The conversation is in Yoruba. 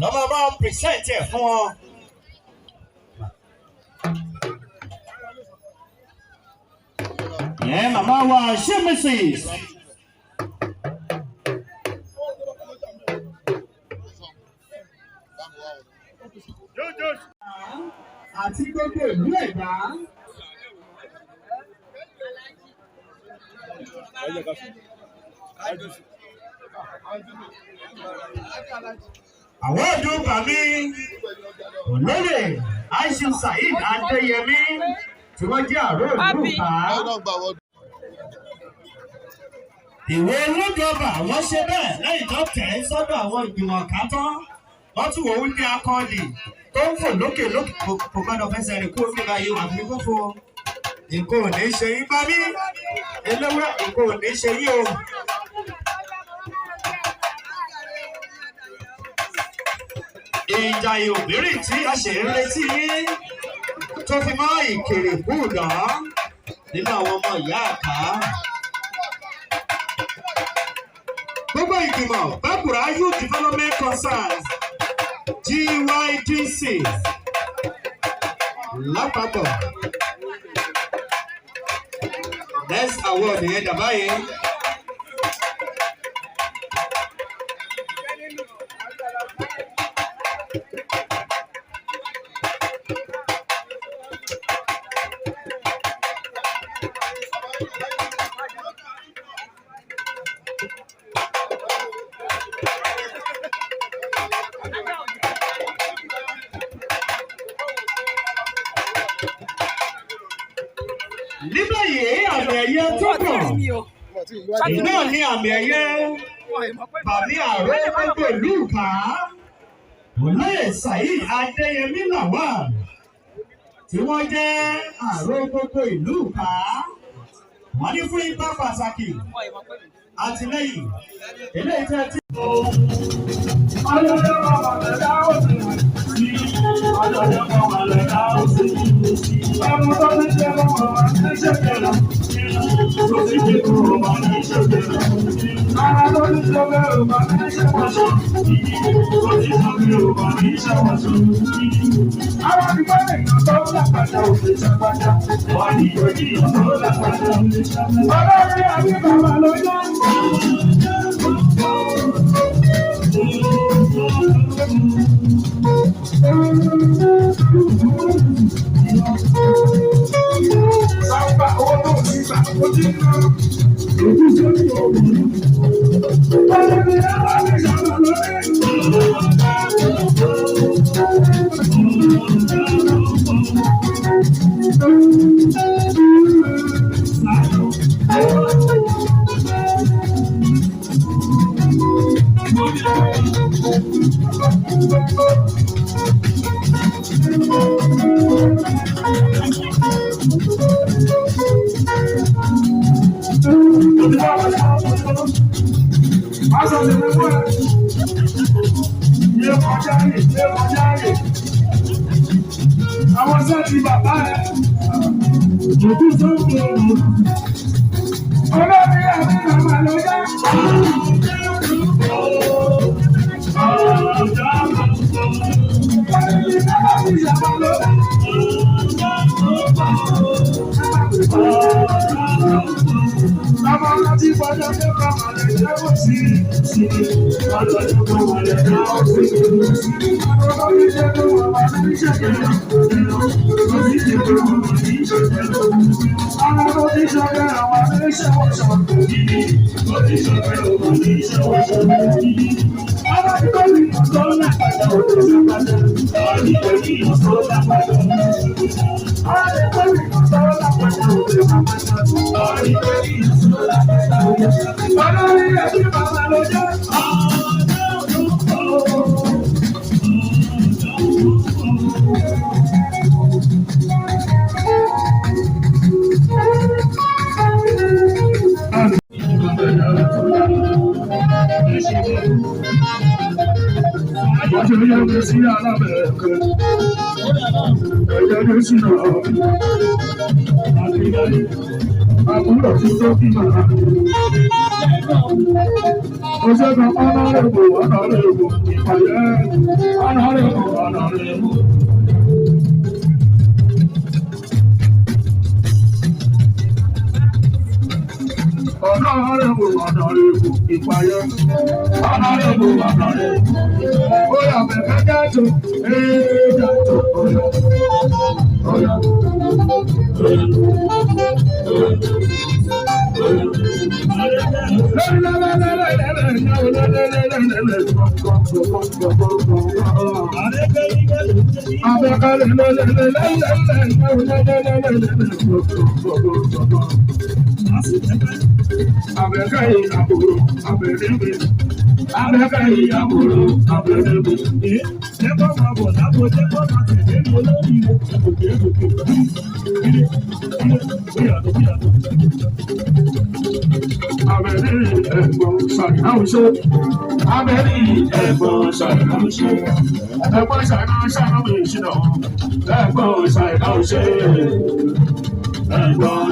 Lọ́mọ bá ń present ẹ̀ fún wọn. Ìyẹn màmá wa ṣé Mrs. Àti gbogbo ìlú Ẹ̀gbá. Àwọn ọdún bàmí olóyè Aishu Saheed Adéyẹmí tí wọ́n jẹ́ àrò ìlú Ìká. Ìwé olódọba wọ́n ṣe bẹ́ẹ̀ lẹ́yìn tó tẹ̀ ẹ́ sọ́dọ̀ àwọn ìgbìmọ̀ ká tán. Wọ́n tún wò ó ní akọni tó ń fò lókè lókè kò gbọ́dọ̀ fẹsẹ̀ rìn kúrò nígbà yìí wà ní kófo. Nǹkan ò ní ṣe yín bá mi. Eléwé nǹkan ò ní ṣe yín o. Ìjà ìhòbírì tí a ṣe ń retí yín tó fi mọ́ Ìkèrè kúùdán nínú àwọn ọmọ ìyá àká. Gbogbo ìgbìmọ̀ Bákùrá Youth Development Concerns GYDC lápapọ̀. Next award yẹn dà báyìí. Ní báyìí àmì ẹ̀yẹ tó kàn náà ní àmì ẹ̀yẹ bàbí ààrẹ gbogbo ìlú Ìká olóyè Saheed Adéyẹmí Lawal tí wọ́n jẹ́ ààrẹ gbogbo ìlú Ìká wọ́n ní fún ipa pàtàkì àtìlẹ́yìn eléyìí tẹ́ ti. Àwọn sẹ́ẹ̀tì bàbá ẹ̀. Olórí àbí màmá ló jẹ́. Olórí ẹbí bàbá ló jẹ́. Àbúrò tí tó bí màmá. Oṣègùn ọ̀nàrẹ́bù ọ̀nàrẹ́bù ìpàdé ọ̀nàrẹ́bù ọ̀nàrẹ́bù. Ọ̀nàrẹ́bù ọ̀nàrẹ́bù ìpàdé ọ̀nàrẹ́bù ọ̀nàrẹ́bù. Ó yà bẹ̀rẹ̀ gàtò, ee gàtò, ọ̀yà, ọ̀yà. Ẹ̀gbọ́n.